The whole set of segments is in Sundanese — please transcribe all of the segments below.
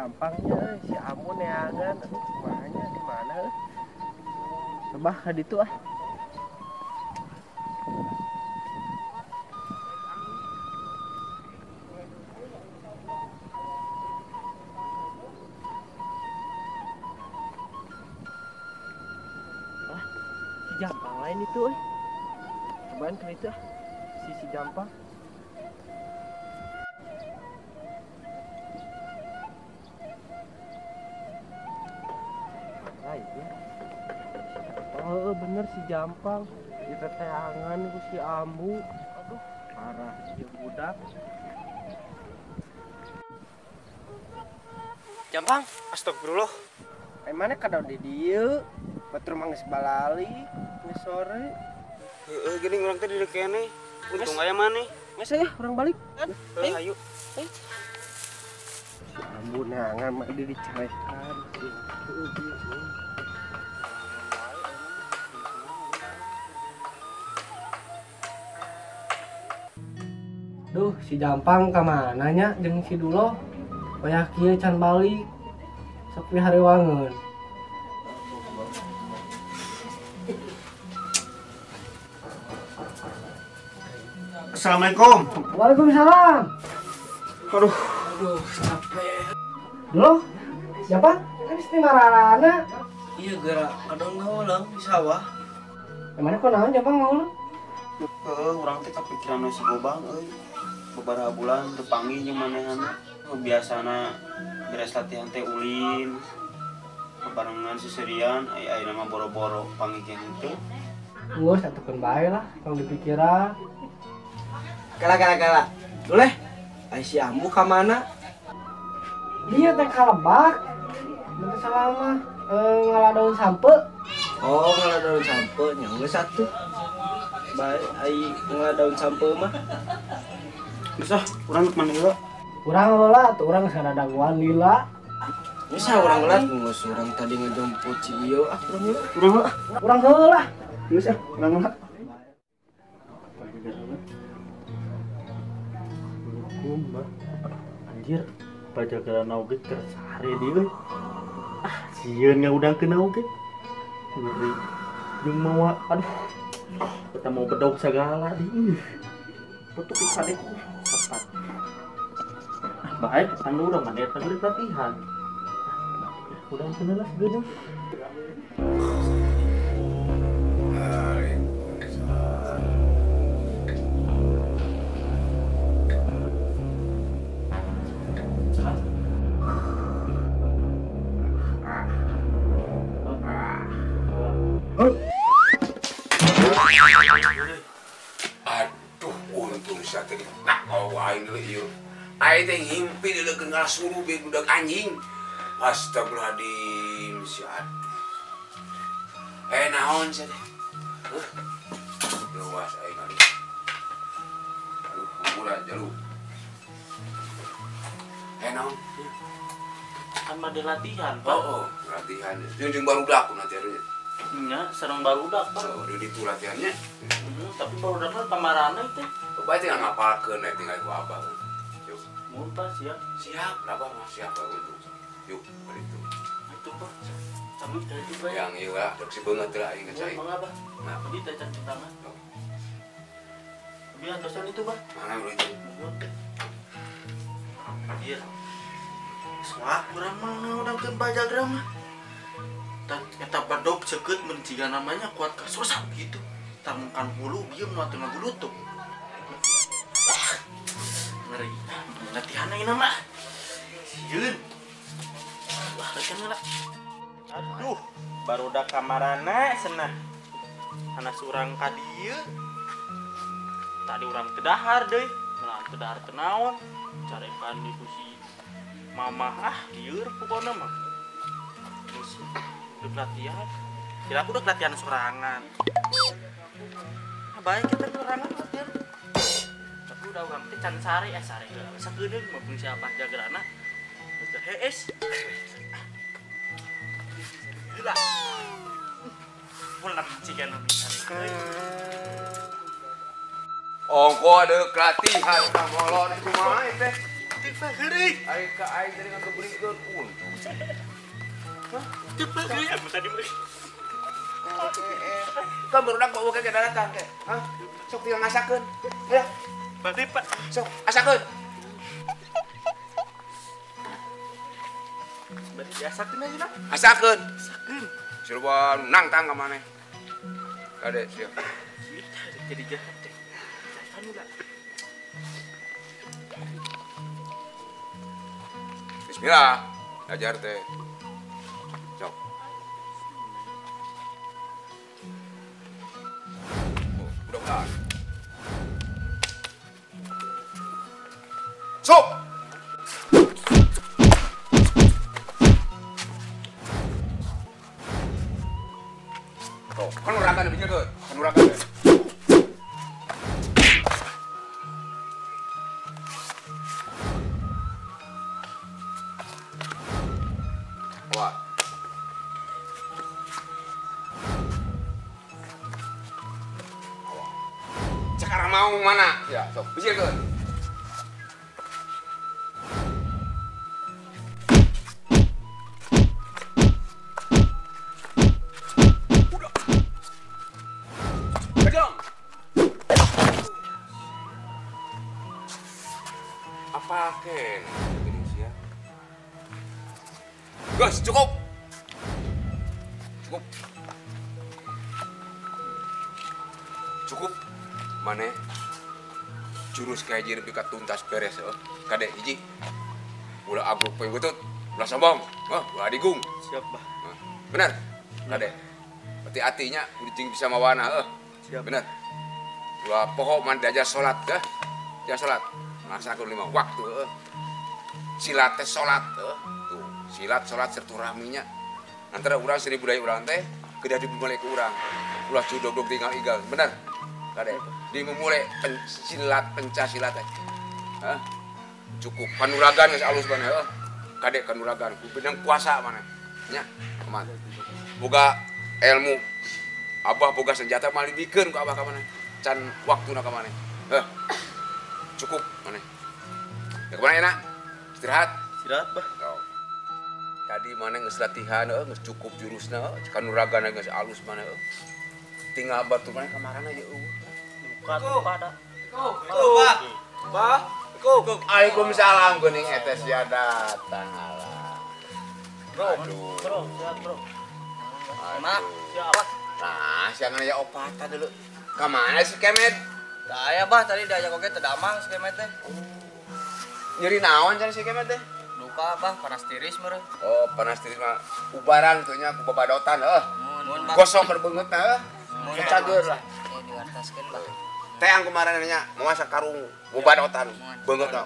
Jampangnya si Amun neangan, aduh kumahanya di mana euy? Coba ka ditu ah. Wah, si Jampang lain itu euy. Cobaan ka itu ah. Si Jampang. Oh bener si Jampang diteteangan ku si Ambu. Aduh parah si budak. Jampang, astagfirullah. Mana kadang di dieu, batur mah geus balali geus sore. Heeh, geuning urang teh di dieu keneh. Untung aya maneh. Geus aya urang balik. Ayo. Ayo. Si Ambu neangan mah di dicarekan. Duh, si Jampang ka mana nya jeung si Duloh? Wayah kieu can balik. Sok pihariwangeun. Assalamualaikum. Waalaikumsalam. Aduh, aduh capek. Duloh, siapa? Kan istri mararana. Iya gerak kadang ngaulang di sawah. Emangnya kok naon Jampang ngaulang? Heeh, urang teh kapikiran si Gobang euy. Beberapa bulan teu panggih jeung manehna. Biasana beres latihan teh ulin. Bebarengan seserian, aya ayeuna mah boro-boro panggih jeung henteu. Geus atukeun bae lah, tong dipikiran. Kala kala kala. Boleh? Ai si Ambu ka mana? Dia teh kalebak. Mun teu salah mah ngala daun sampe. Oh, ngala daun sampe nya geus atuh. Bae ai ngala daun sampe mah. Geus ah, urang rek mandi heula. Urang heula atuh urang geus daguan lila. Geus ah urang heula geus urang tadi ngejemput si ieu ah urang heula. Urang heula. Urang heula. Geus ah, urang heula. Anjir, pajagaran oge keur sare di euy. Ah, sieun ngaudangkeun oge. Ngeri. Jeung mawa aduh. Kita mau bedog segala di. Tutup sadek tepat. Ah, baik, kan urang mah eta geuning latihan. Udah kenal lah geuning. Aduh, untung saya tadi tak kau aing deui ieu. Aing teh ngimpi dileukeun ngasuru be budak anjing. Astagfirullahaladzim, si aduh. Naon sia teh? Heuh. Luas aing aduh. Aduh, hampura jalu. Naon? Kan mah latihan, Pak. Oh, latihan. Jeung barudak nanti aduh. Nya, sareng barudak, Pak. Oh, di ditu latihannya. Tapi barudakna kamarana teh. Bae tinggal ngapalkeun we tinggal ku abah. Yuk. Mun Pak siap. Siap, abah mah siap untuk. Yuk, bari itu. Itu, Pak. Cabut ka itu, Pak. Yang ieu lah, dok si beungeut lah aing ngecai. Mangga, Pak. Nah, di teh can pertama. Abi antosan itu, Pak. Mana bro itu? Iya. Soak urang mah ngaudangkeun bajagra mah. Eta bedog seukeut mun jiga namanya kuat kasosak gitu. Tangkan hulu bieu mah teu ngagulutuk. Ngeri. Latihan ayeuna mah. Sieun. Wah, latihan heula. Aduh, barudak kamarana cenah. Anas urang ka dieu. Tadi urang teu dahar deui, malah teu dahar teu naon. Carekan di ku si mamah ah lieur pokona mah. Terus udah latihan. Kira aku udah latihan sorangan. Nah, baik kita sorangan latihan. Tapi udah urang teh can sare, sare heula. Sakeudeung mah pun si abah jagrana. Terus hees. Heula. Pulang ciga nu sare. Ongko deuk latihan ka molor kumaha teh? Pak, heureuy. Ari ka aing tadi ngagebrigkeun untung. Hah? Teu Pak, heureuy anu tadi mah. Kan barudak bawa ke daratan teh. Hah? Sok tinggal ngasakeun. Ya. Berarti Pak, sok asakeun. Berarti diasakeun aja lah. Asakeun. Asakeun. Siluan nangtang ka maneh. Kade sia. Jadi jahat teh. Anu lah. Bismillah. Ajar teh. Sok. Oh, udah-udahan. Sok. Tuh, kanuragan bijil tuh, kanuragan. Wah. Sekarang mau mana? Ya, sok bijil tuh. Apa ken? Indonesia. Gas, cukup. Cukup. Cukup. Maneh jurus kayak jadi lebih tuntas beres oh. Kade hiji. Ulah abruk poe butut, ulah sombong. Oh, ulah digung. Siap, Bah. Benar. Kade. Hati-hatinya udah bisa mawana heuh. Siap. Benar. Ulah poho man diajar salat teh. Diajar salat. Melaksanakan 5 waktu silat teh salat tuh silat salat silaturahminya antara urang seni budaya urang teh kedah dimulai ke urang ulah cudog-dog tinggal igal bener kade dimulai silat penca silat teh hah cukup kanuragan geus alus maneh heuh kade kanuragan ku benang kuasa maneh nya aman boga ilmu abah boga senjata mah dibikeun ku abah ka maneh can waktuna ka maneh heuh cukup mana? Ya kemana enak? Istirahat? Istirahat, Bah. Oh. Tadi mana geus latihan geus cukup jurusna kanuragana geus alus mana heuh. Tinggal batu mana kamarana ye eueuh. Duka tuh pada. Bah. Bah. Waalaikumsalam geuning eta sia datang alah. Bro, bro, sehat, Bro. Mak, siap. Nah, sia ngan aya opatan dulu. Ka mana si Kemet? Aya Bah, tadi diajak oge teu damang si Kemet teh. Nyeri naon cenah si Kemet teh? Duka Bah, panas tiris meureun. Oh, panas tiris mah ubaran teu nya ku babadotan heuh. Gosok keur beungeutna heuh. Cager lah. Diwartaskeun Bah. Teang kemarin nya masak karung babadotan beungeutna.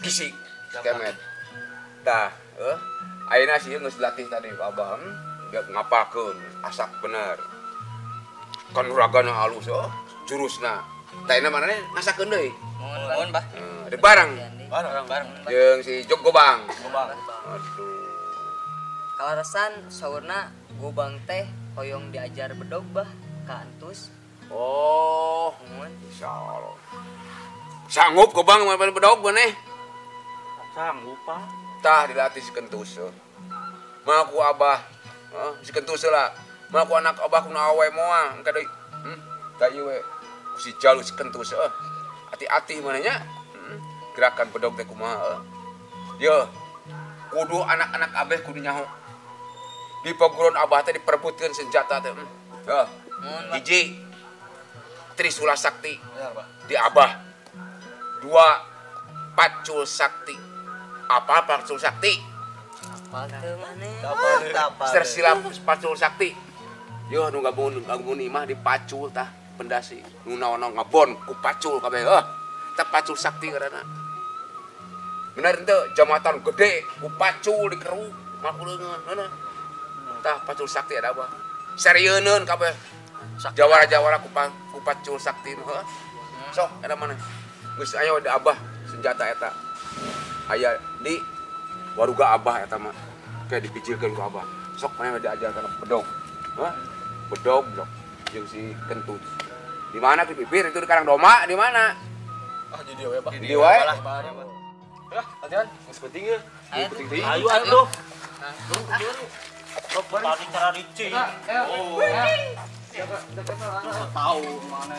Gisik si Kemet. Tah, heuh. Ayeuna sih geus dilatih tadi ku Abah, ngapalkeun asak bener. Kanuragana halus heuh, jurusna. Tah mana nih ngasakeun deui. Nuhun, Bah. Ada barang. Barang. Jeung si Jog Gobang. Gobang. Aduh. Kalaresan saurna Gobang teh hoyong diajar bedog Bah ka Entus. Oh, nuhun. Insyaallah. Sanggup Gobang main bedog maneh? Sanggup, Pak. Tah dilatih si Kentus. Mah ku Abah, heuh, si Kentus lah. Mah ku anak Abah ku awe moal engke deui. Tah ieu we. Si jalur si Kentus hati-hati mananya gerakan bedog teh kumaha ye kudu anak-anak abeh kudu nyaho di paguron abah teh diperebutkeun senjata teh heuh hiji Trisula Sakti di abah, dua Pacul Sakti. Apa Pacul Sakti? Apal teu maneh? Tersilap Pacul Sakti. Yo nu gabung imah dipacul tah pendasi nu naon ngabon ku pacul kabeh heuh teh pacul sakti ngaranna bener henteu jambatan gede ku pacul dikeruk makuleungeun heuneuh tah pacul sakti ada abah serieuneun kabeh jawara-jawara ku pacul sakti heuh sok eta maneh geus aya di abah senjata eta aya di waruga abah eta mah kayak dipijilkeun ku abah sok maneh diajarkan bedog heuh bedog sok jeung si Kentut. Di mana di pipir itu di Karang Doma di mana? Ah di dieu we, Bah. Di dieu wae. Lah, latihan geus penting ya. Penting teuing. Ayo atuh. Tadi cara licin. Oh. Tahu mana.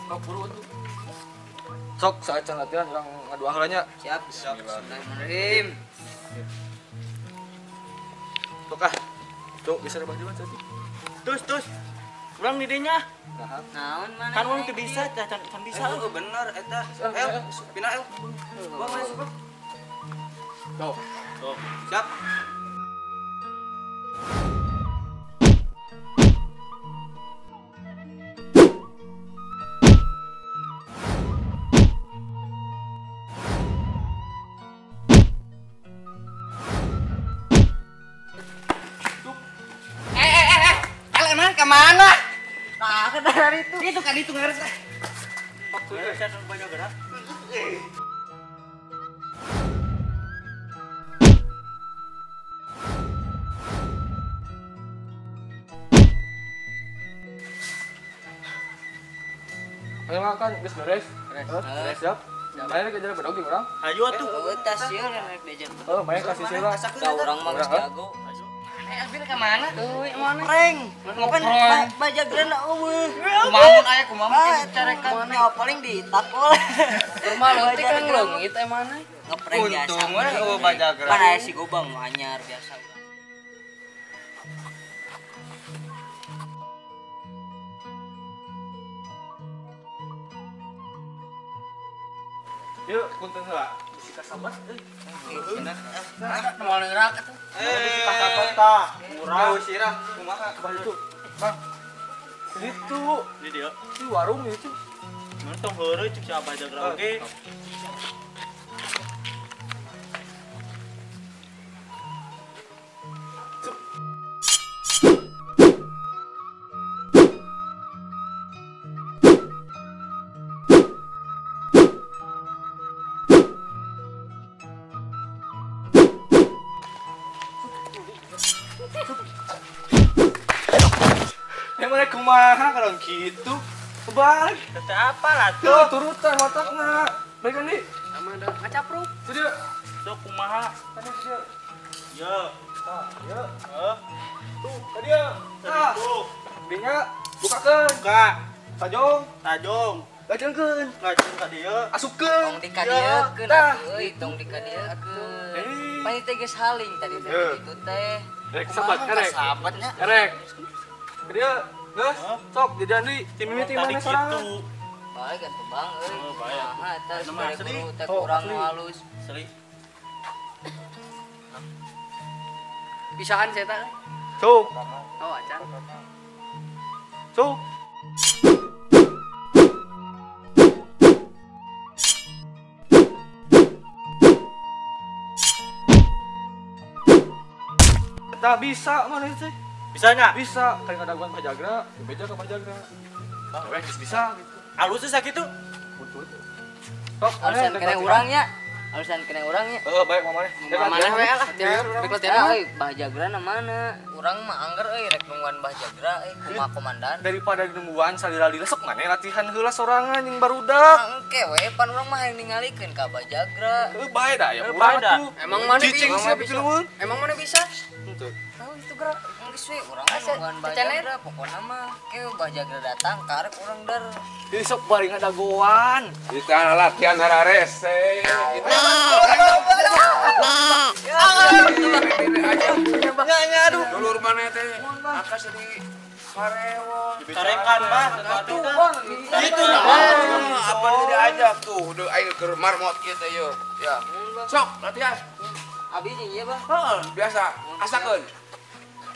Sok buru atuh. Sok saacan latihan urang ngadoa heula nya. Siap. Bismillahirrahmanirrahim. Sok ah. Tuh bisa rebah juga tadi. Terus terus. Urang di dinya. Naon mana? Kan urang teu bisa, can bisa. Heeh, bener eta. El, pindah El. Gua masuk. Sok. Sok. Siap. Kemana? Nah, ke dari itu. Itu kan itu ngaris. Waktu saya banyak gerak. Ayo makan, geus beres. Beres siap. Main ke jalan bedog urang. Ayo atuh. Tas ieu rek diajar. Oh, main kasih sih lah. Da urang mah geus jago. Alvin ke mana? Tuh, mana? Prank. Ngopen bajagrana eueuh. Kumaha mun aya kumaha mun carekan nya paling ditakol. Rumah leutik kan leungit teh mana? Ngeprank biasa. Untung we eueuh bajagrana. Pan aya si Gobang nu anyar biasa. Yuk, punten heula. Bisi kasabat euy. Nah, moal neurak atuh. Bisi kasabat tah. Murah sirah kumaha Bah itu. Bang. Itu. Di dieu. Di warung itu. Mun tong heureuy cek si Abah Jagra oge. Yang mana kumaha kalau gitu? Kebalik. Tete apa lah Tuh, turutan otakna. Baik kan, Di? Sama ada ngacapruk. Tuh dia. Sok kumaha? Tadi dia. Ye. Tah, ye. Heuh. Tuh, tadi ya. Tah. Tuh. Dinya bukakeun. Buka. Tajong, Tajong. lajengkeun. Lajeng ka dieu. Asupkeun. Tong dikadiekeun atuh euy, tong dikadiekeun. Pan teh geus haling tadi teh kitu teh. Rek sabat, rek. Sabatnya. Rek. Ke dia, geus. Sok jajan deui. Ti mimiti mana sorangan? Baik atuh Bang euy. Oh, baik. Kumaha eta Anu mah bere asli. guru teh Oh, kurang asli. nu halus. Asli. Bisaan saya tak? Sok. Oh, acan. Sok. Tak bisa mana sih? Bisa nya? Bisa, kayak ngadaguan Pajagra, beja ke Pajagra. Cewek geus bisa gitu. Alusnya sakitu. Betul. Sok, Alusan kena urang nya. Alusan kena urang nya. Heeh, baik mamane. Mana we lah. Rek latihan Euy, Bah Jagrana mana? Urang mah angger euy rek nungguan Bah Jagra euy kumaha komandan. Daripada nungguan salira-lila sok maneh latihan heula sorangan jeung barudak. Engke we pan urang mah hayang ningalikeun ka Bah Jagra. Heuh bae da ya Heuh, urang bae da. atuh. Emang mana Cicing bisa? siap duluan. Emang mana bisa? Henteu. Tahu itu gerak geus we urang mah nungguan Bah Jagra pokona mah ke Bah Jagra datang karek urang dar. Jadi sok bari ngadagoan. Kita latihan hararese. Nya aduh. Dulur mana teh? Akas di Parewon. Carekan bah. Tuh, Bang. Itu nah, apa tidak ajak tuh, udah aing ke marmot kieu teh yeuh. Ya. Sok latihan. Abi jeung ieu Bah. Heeh, biasa. Asakeun.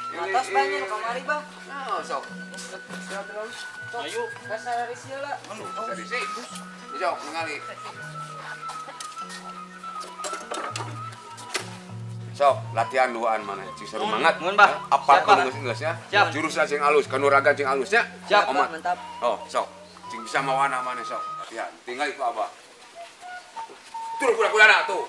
Atas banyak kamari Bah. Heeh, sok. Ayo. Kasar sia lah. Dari sih. Sok ningali. Sok latihan duaan mana cing seru banget. Mun, Bah. Apa Siap, Bah. geus geus ya. Siap. Jurusan sing alus, kanuragan sing alusnya. Siap, Bah, Omat. mantap. Oh, sok. Cing bisa mawana mana sok. Latihan. Tinggal itu abah. Turun kuda-kudana tuh.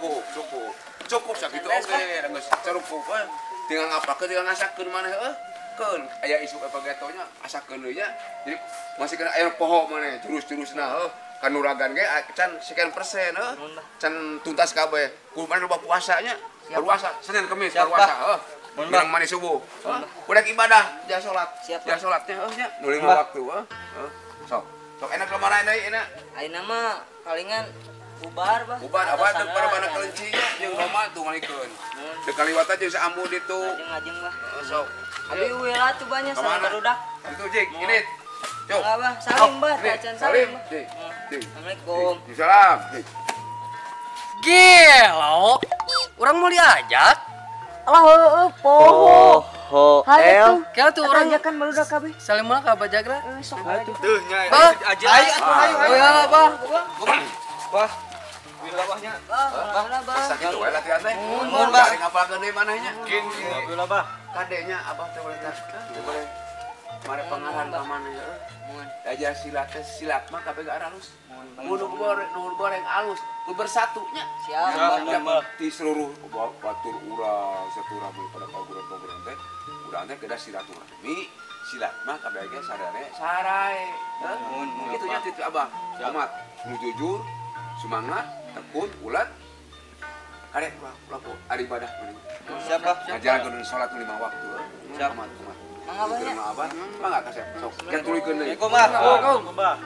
Cukup, cukup. Cukup sakitu oge, geus cukup. Tinggal ngapakeun tinggal ngasakeun maneh heuh. Keun aya isuk apa getonya asakeun deui nya. Jadi masih kena aya poho maneh jurus-jurusna heuh. Kanuragan ge can sekian persen heuh. Can tuntas kabeh. Kudu maneh loba puasanya. Puasa Senin Kamis puasa heuh. Menang manis subuh. Udah ibadah, jangan sholat. Jangan sholatnya heuh nya. Nu lima waktu heuh. Sok. Sok enak kemana deui enak? Ayeuna mah palingan bubar bah. Bubar abah deuk para kelinci nya jeung Roma tuh ngalikeun. Deuk kaliwat jeung saambu ditu. Ajeng-ajeng bah. Sok. Abi ulah tuh banyak sama barudak. Itu jing, ini. Cuk. Abah, salim bah, tacan salim. Assalamualaikum. Salam. Gelo. Urang mau diajak? Alah heueuh poho. Hayo tuh. Tuh urang ajakan barudak kabeh. Salim mah ka Bajagra. Sok atuh. Teuh nya. Ayo atuh ayo. Oh ya bah. Bah. Bila bahnya. Bah, bah. Sakitu we latihan teh. Mun bah. Bari ngapalkeun deui manehnya. Bila bah. Kadenya abah teh boleh teh. Boleh. Mare pengarahan ka maneh heuh. Aja silat teh silat mah kabeh ge alus. Mun goreng, goreng alus, kudu bersatunya. Siap. Di seluruh batur urang, silaturahmi pada paguran-paguran teh, urang teh kedah silaturahmi, silat mah kabeh ge sarare sarae. Heuh. Kitu nya titu abah. Amat, nu jujur, semangat, tekun, ulat. Karek ulah ulah ari ibadah maneh. Siap, Bah. Ngajarankeun salat 5 waktu. Siap. Amat, amat. Mangga bah nya. Abah, mangga kasep. Sok, kan tuluykeun deui. Assalamualaikum, Bah. Assalamualaikum, Bah.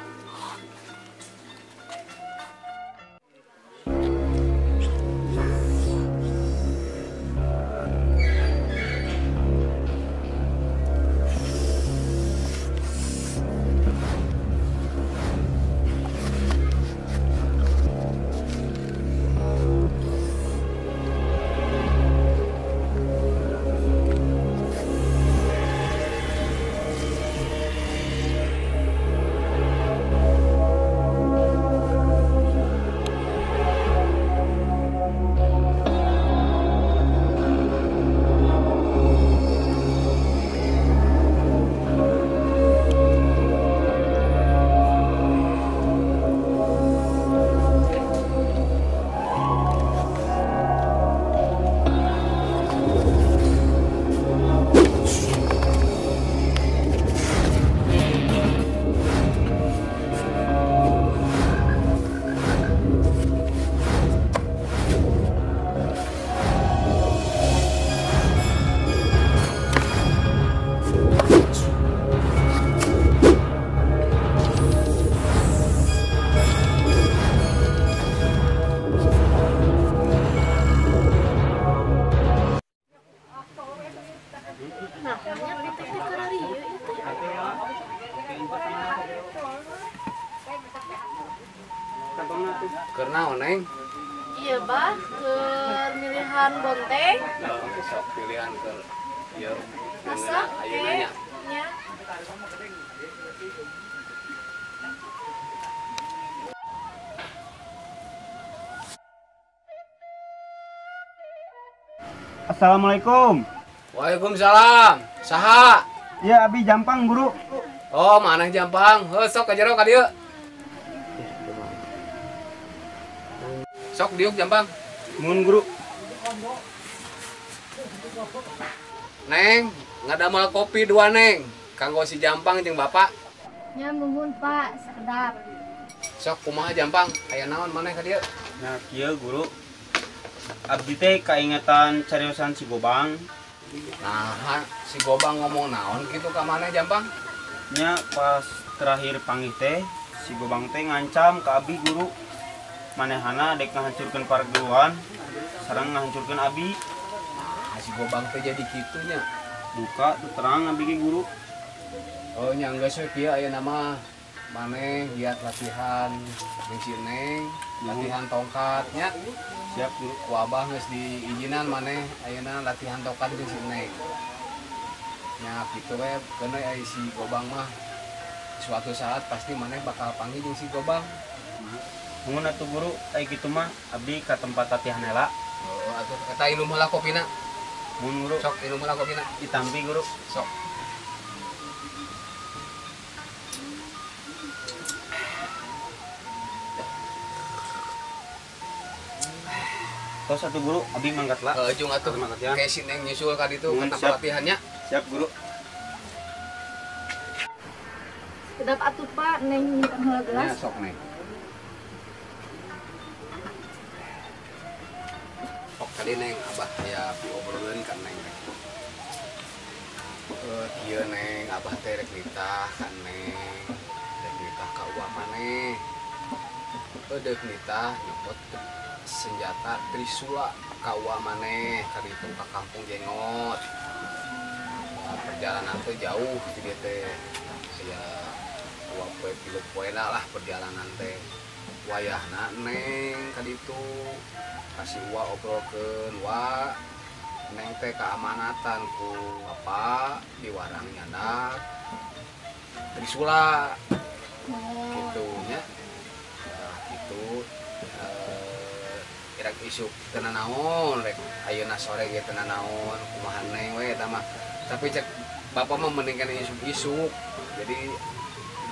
Keur naon, Neng? Iya, Bah, keur milihan bonteng. Sok pilihan keur ieu. Masak ayeuna nya. Nya. Assalamualaikum. Waalaikumsalam. Saha? Ya, abi Jampang, Guru. Oh, maneh Jampang. Heuh, sok ka jero ka dieu. Sok diuk Jampang. Mun, Guru. Neng, ngadamel kopi 2, Neng. Kanggo si Jampang jeung Bapak. Nya muhun, Pak, sakedap. Sok kumaha Jampang? Aya naon maneh ka dieu? Nah, kieu, Guru. Abdi teh kaingetan cariosan si Gobang. Nah, si Gobang ngomong naon kitu ka maneh Jampang? Nya pas terakhir panggih teh, si Gobang teh ngancam ka abi, Guru. Manehana dek ngahancurkeun parguruan, sareng ngahancurkeun abi. Nah, si Gobang teh jadi kitu nya. Duka teu terang abi ge, Guru. Oh, nya geus we kieu aya nama maneh giat latihan jeung si Neng, latihan tongkatnya. Siap, Guru. Ku abah geus diizinan maneh ayeuna latihan tongkat jeung si Neng. Nya kitu we keun aya si Gobang mah. Suatu saat pasti maneh bakal panggih jeung si Gobang. Mun atuh Guru, aya kitu mah abdi ka tempat latihan heula. Oh, atuh eta inum heula kopina. Mun, Guru. Sok inum heula kopina. Ditampi, Guru. Sok. Tos atuh guru, abi mangkat lah. Heeh, jung atuh. Kayak si Neng nyusul ka ditu ka tempat latihannya. Siap, guru. Kedap atuh Pak, Neng nyimpen heula gelas. Nya sok Neng. Sok tadi Neng abah aya piobroleun ka Neng. Kieu Neng, abah teh rek nitah ka Neng. Rek nitah ka uwa maneh. Deuk nitah nyokot senjata Trisula ka uwa maneh ka ditu ka Kampung Jengot. Nah, perjalanan teh jauh di dieu teh. Aya 2 poe 3 poe lah perjalanan teh. Wayahna Neng ka ditu kasih uwa obrolkeun wa Neng teh keamanatan ku apa di warang nyandak Trisula gitu nya. Nah, gitu rek isuk teu nanaon rek ayeuna sore ge teu nanaon kumaha Neng we eta mah. Tapi cek bapak mah mending kana isuk-isuk. Jadi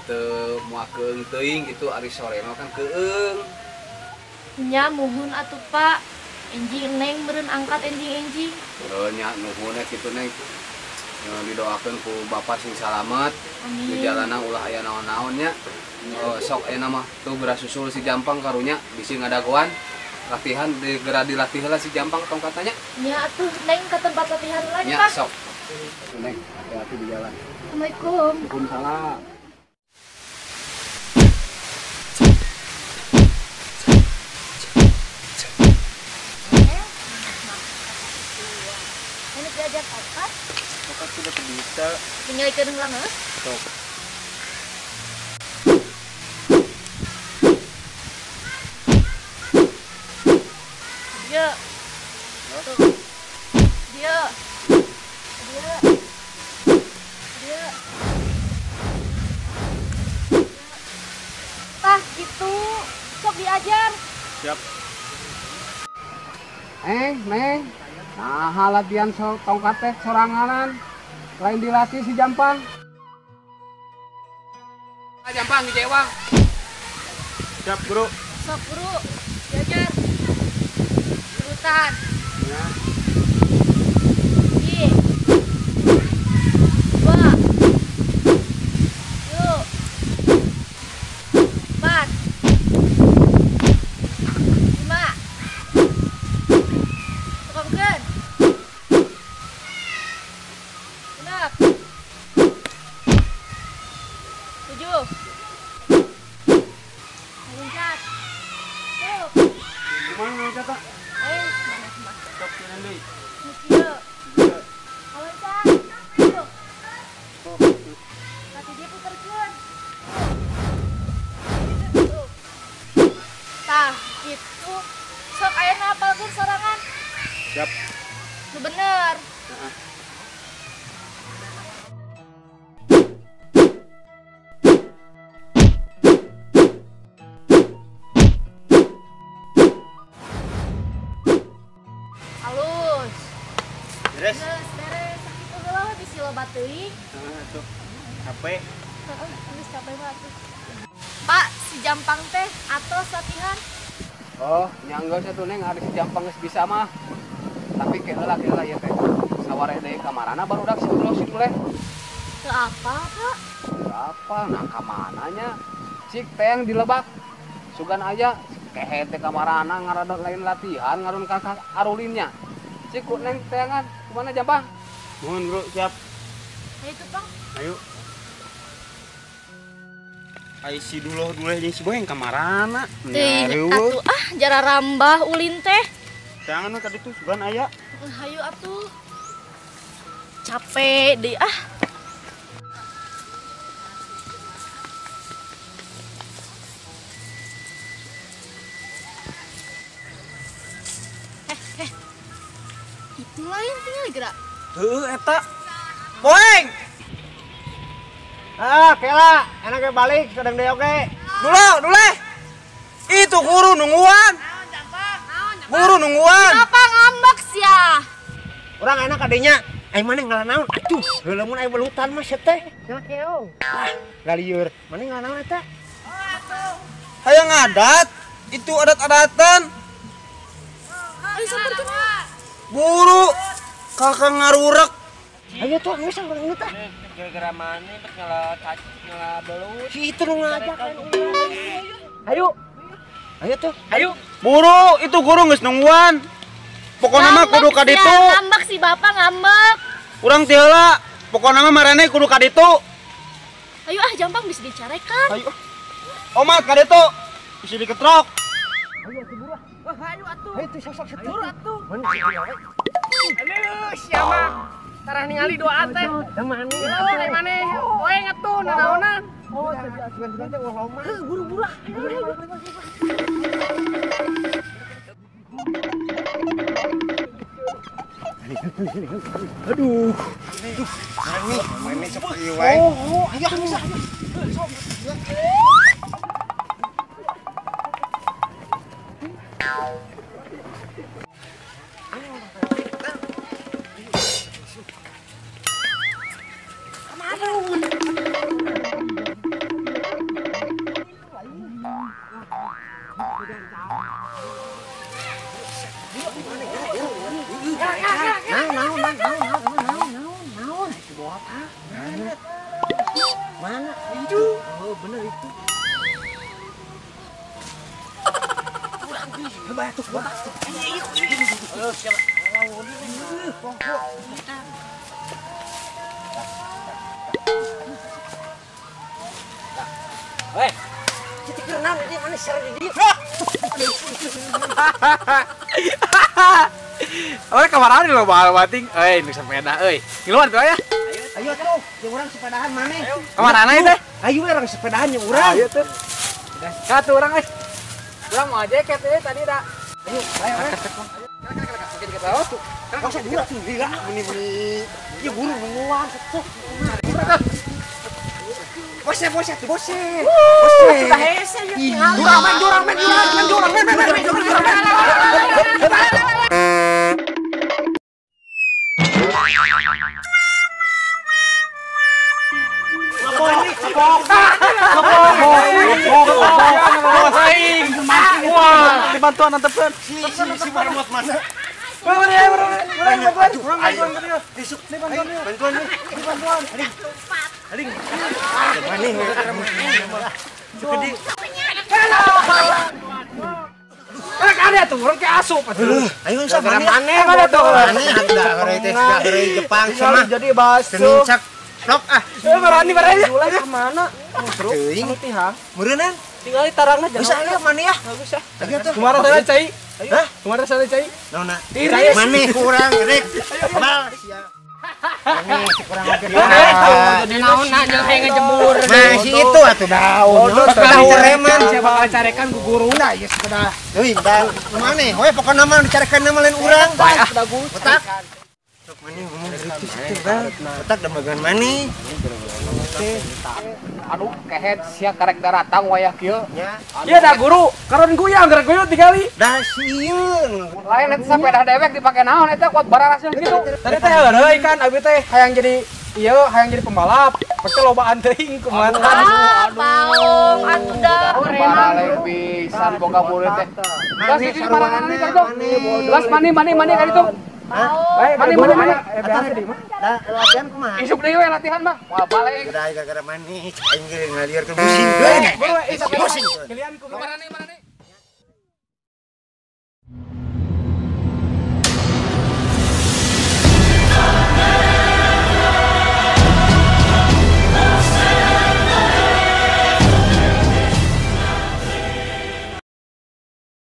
teu moal teuing gitu ari sore mah kan keung. Nya muhun atuh Pak. Enjing Neng meureun angkat enjing-enjing. Heuh nya nuhun kitu Neng. Didoakeun ku bapak sing salamet. Amin. Di jalanna ulah aya naon-naon nya. Sok ayeuna mah tuh geura susul si Jampang karunya bisi ngadagoan latihan geura dilatih heula si Jampang tongkatnya. Nya atuh Neng ke tempat latihan lagi nya, Pak. Sok. Neng, hati-hati di jalan. Assalamualaikum. Waalaikumsalam. Ini diajar tongkat. Tongkat sudah bisa. Tinggal ikan ulang heuh. Sok. Dia. Tuh. Dia. Dia. Dia. Tah gitu. Sok diajar. Siap. Neng. Nah, latihan tongkat teh soranganan. Lain dilatih si Jampang. Jampang dijewang. Siap, Guru. Sok, Guru. Diajar. Urutan. Ya. 1, 2, 3, 4, 5. Tukangkeun. 6, 7. Loncat. Tuh. Gimana loncat, Pak? Mana Sok jalan deui. Kieu. Loncat. Tuh. Kaki dia puterkeun. Tuh. Tah, gitu. Sok ayeuna apalkeun sorangan. Siap. Nu bener. Heeh. Halus. Beres. Geus beres. Sakitu heula we bisi loba teuing. Heeh, tuh. Capek. Heeh, geus capek mah atuh. Pak, si Jampang teh atos latihan. Oh, nya geus atuh Neng ari si Jampang geus bisa mah. Tapi keheula ieu teh. Saware deui ka marana barudak si Duloh si Duleh. Teu apa, Pak? Teu apa, nah ka mananya? Cik teh yang dilebak. Sugan aya kehe teh ka marana ngaradon lain latihan ngarun ka arulinnya. Cik ku Neng teangan kumaha Jampang? Nuhun, Guru, siap. Ayo tuh, Pang. Ayo. Ai si Duloh Duleh jeung si Boeng ka marana? Teuing atuh ah jara rambah ulin teh. Jangan tadi tuh sugan aya. Hayu atuh. Capek deh ah. Itu lain tinggal gerak. Heuh eta. Boeng. Ah, kela, enaknya balik sedang deui oge. Duloh, Duleh. Itu guru nungguan. Guru nungguan. Kenapa ngambek sia? Urang enak adenya. Ai maneh ngalanaon? Aduh, heula mun aya belutan mah sia teh. Sia keong. Ah, galieur. Maneh ngalanaon eta? Hayang adat, itu adat-adatan. Ayo samperkeun. Buru. Kakak ngarurek. Ayo tuh geus samperin tah. Gara-gara maneh bet ngala belut. Si itu nu ngajak kan. Ayo. Ayo tuh. Ayo. Buru, itu guru geus nungguan. Pokona mah kudu ka ditu. Ngambek si bapak ngambek. Urang teh heula. Pokona mah marane kudu ka ditu. Ayo ah Jampang bisa dicarekan. Ayo. Omat ka ditu. Bisa diketrok. Ayo atuh buru. Wah, ayo atuh. Ayo tuh sok-sok setu. Buru atuh. Aduh, siapa? Tarah ningali doa teh. Da maneh. Oh, maneh. Oe ngetuh nanaonan. Oh, sugan-sugan teh ulah loma. Heuh, buru-buru ah. Aduh. Maneh sok ieu wae. Oh, ayo bisa. Sok. Naon. Mana? Itu. Oh, bener itu. Weh, kita kerenam ini mana seru di dia. Awalnya kemarin lo bahal bating, ini sepeda, ngiluan tuh ya. Ayo tuh, yang orang sepedahan mana? Kemana itu? Ayo orang sepedahan yang orang. Ayo tuh. Satu orang, Orang mau aja ket tadi dah. Ayo, ayo, ayo. Masa guru gila meni-meni. Ya guru nungguan sok. Bose bose tuh bose. Bose. Sudah hese ya. Jurang men jurang men jurang men jurang men men jurang jurang men. Wah, dibantuan antepeun. Si marmot mana? Ayo mana tuh? Jepang sama jadi basuh. Nincak rok ah. Berani berani. Kemana? Teuing. Meureunnan. Tinggal di tarangna jangan. Bisa aya mana ya? Bagus ya. Kumaha rasana cai? Hah? Kumaha rasana cai? Naonna? Tiris. Maneh kurang rek. Mal sia. Maneh kurang oge. Jadi naonna jeung hayang ngejemur. Nah, si itu atuh daun. Bakal cereman, sia bakal carekan ku guru. Nah, ieu sepeda. Teuing da maneh we pokona mah dicarekan mah lain urang. Bae ah. Otak. Sok maneh ngomong gitu situ kan. Otak da bagian maneh. Aduh, kehed sia karek daratang wayah kieu. Ieu da guru, karon guyang geura guyut digali. Da sieun. Lain eta sepeda dewek dipake naon eta kuat bararasna kitu. Tadi teh heureuy kan abi teh hayang jadi ieu hayang jadi pembalap. Pake lobaan teuing kumaha. Ah, paong atuh da. Baralek pisan boga murid teh. Gas di maranana ka ditu. Gas mani mani mani ka ditu. Baik, mani mani mani. Da latihan kumaha? Isuk deui we latihan mah. Moal balik. Da gara-gara mani aing ge ngalieur ke pusing. Buru, Pusing. Kalian kumaha? Marani marani.